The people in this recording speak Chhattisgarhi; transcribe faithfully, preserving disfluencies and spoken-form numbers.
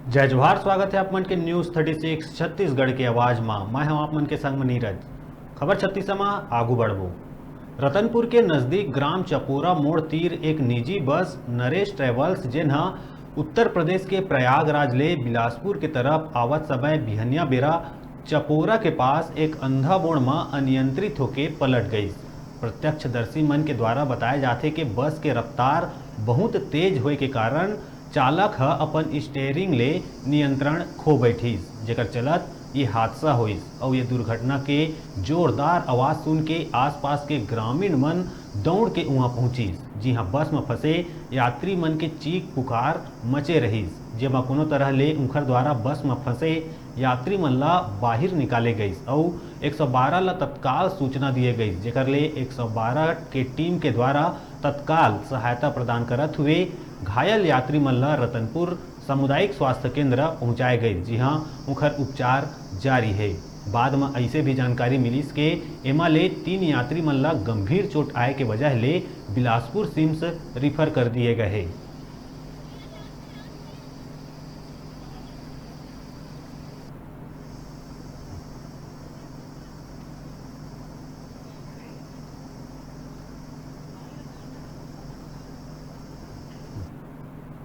जय जोहार, स्वागत है आप मन के News Thirty Six छत्तीसगढ़ के आवाज मा। मैं हूं आप मन के संग में नीरज। खबर छत्तीस मा आगू बढ़बो। रतनपुर के नजदीक ग्राम चपोरा मोड़ तीर एक निजी बस नरेश ट्रेवल्स, जेन ह उत्तर प्रदेश के प्रयागराज ले बिलासपुर के तरफ आवत समय बिहनिया बेरा चपोरा के पास एक अंधा मोड़ म अनियंत्रित होके पलट गईस। प्रत्यक्षदर्शी मन के द्वारा बताए जाथे कि बस के रफ्तार बहुत तेज होए के कारण चालक ह अपन स्टेयरिंग ले नियंत्रण खो बैठिस, जेकर चलत ये हादसा होइस। अउ ये दुर्घटना के जोरदार आवाज सुन के आसपास के ग्रामीण मन दौड़ के उहां पहुंचिस, जिहां बस म फंसे यात्री मन के चीख पुकार मचे रहिस, जेमा कोनो तरह ले उंखर द्वारा बस म फंसे यात्री मन ला बाहिर निकाले गइस अउ एक सौ बारह ला तत्काल सूचना दिए गइस, जेकर ले एक सौ बारह के टीम के द्वारा तत्काल सहायता प्रदान करत हुए घायल यात्री मन ला रतनपुर सामुदायिक स्वास्थ्य केंद्र पहुंचाए गइस, जिहां उंखर उपचार जारी हे। बाद म अइसे भी जानकारी मिलिस के एमा ले तीन यात्री मन ला गंभीर चोट आए के वजह ले बिलासपुर सिम्स रिफर कर दिए गए हे।